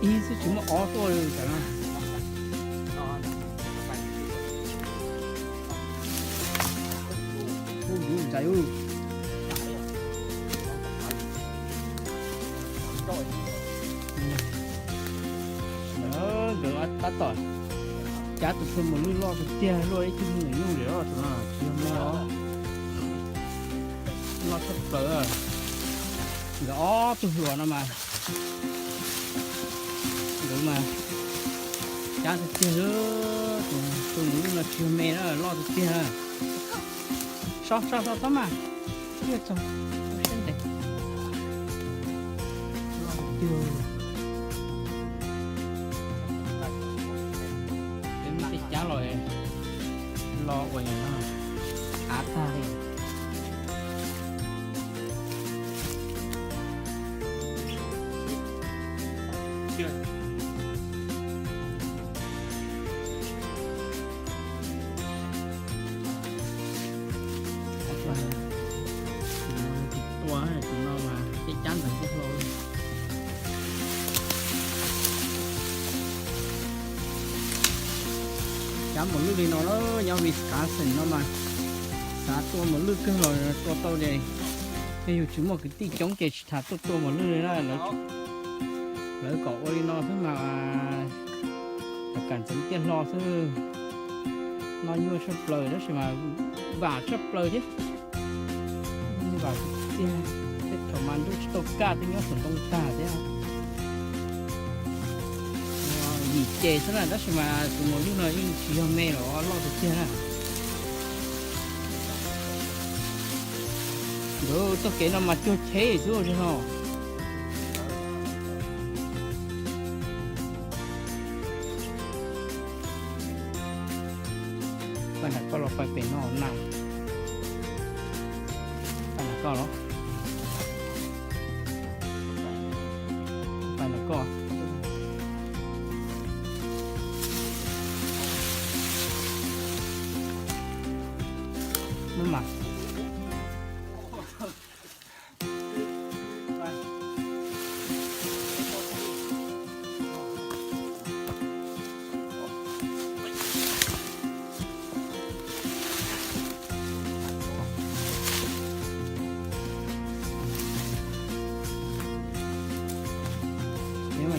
Ib xwb tsis muaj ob tuaj li tam no. Ub, yuv ntxais ub. Nkawd tab tom cab tus hlua mos lwj loj tiag tiag, luaj ib tug me nyuam nyuj li os, tus no tsis yog me os. Loj tshaj plaws. Nkawd ob tug hluas no mas, nkawd mas cab tiag tiag, tus hlua mos lwj no tsis yog me na, loj tiag tiag. So so so txhob mas, ib txog ua siab ntev. Loj tiag. Peb muab tej cab los, los ua no av tag li. Tus no, tus no mas tej cab ntawd coj hlo. Cab mos lwj li no na, nyob Wisconsin no mas xav tua mos lwj kawg los tua tau ces, yog yus tsis muaj kwv tij coob ces tsis tas tuaj tua mos lwj li na. Lawv kom ua li no xwb mas, kam ntxeev tiaj hlo xwb. Noj nyuaj tshaj plaws tab sis mas vam tshaj plaws thiab. Vam tiag, tej thaum mas ntuj tsis tau kaj twb nyob saum ntoo tag thiab. Yim ces xwb na tab sis mas tus mos lwj no yeej tsis yog me los loj tiag tiag na. Nkawd txoj kev no mas cuag cheb xwb ua tsis no. Paj nram koj los pais pem no na. Paj nram koj los. Paj nram koj. Maj mam.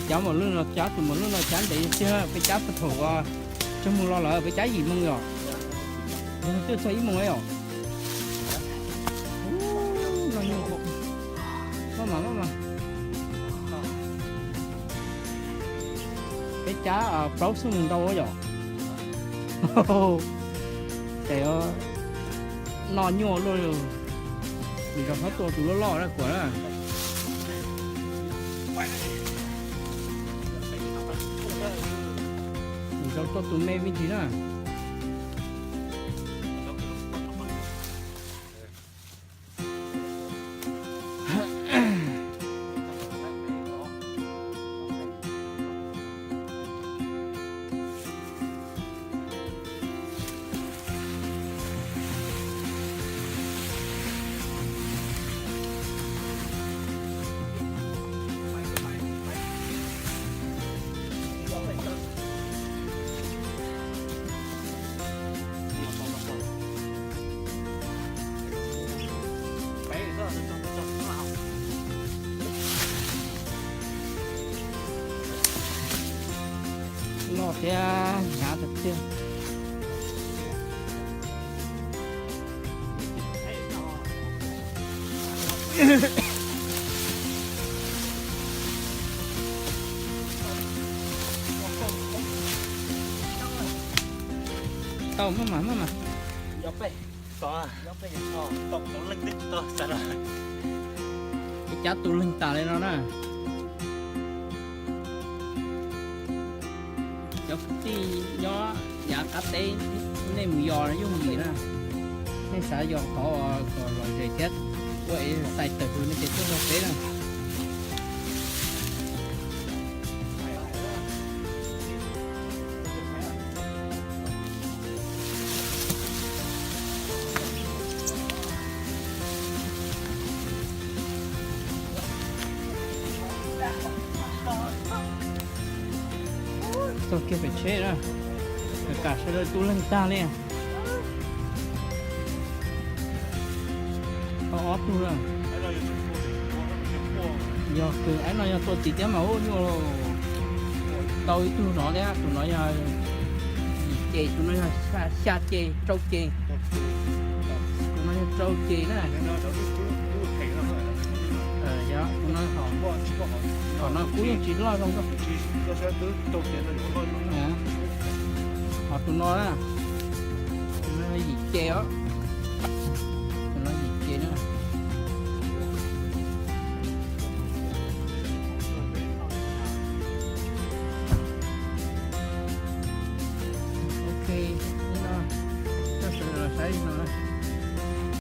Cab mos lwj no, cab tus mos lwj no cab ntev tiag, peb cab puag thaum uas tsaug moos los lawm, peb cab yim moos yom. Twb txog ib moos yom. Maj mam, maj mam. Peb cab plaub xuab moos ntau yom. Ces noj nyuaj luaj li. Lwm zaus txhob tua tus loj loj na kuam na. Lwm zaus tua tus me me ntsis na. Loj thiab hnyav tiag tiag. Tau maj mam, maj mam. Ib cab tus leeg tas li no na. Cov kwv tij nyob yav qab teb, nej mus yos yooj yim na. Nej xav yos qhov kom lom zem thiab ua exercise tawm tus nej ces tuaj nrog peb na. Tog kiag pem tsheb na, kam sawv daws tu leeg tag li. Ob tug na. Yog kws aib no yog tua tid thiab mas ub nyuaj. Tau ib tug no thiab, tus no yog yim ce, tus no yog xya ce, rau ce. Tus no yog rau ce na. Tus no, qhov no kuj yeej tsis loj zoo. Ho tus no na, tus no yim ce os. Tus no yim ce na. Ok, no, coj sawv daws los saib no.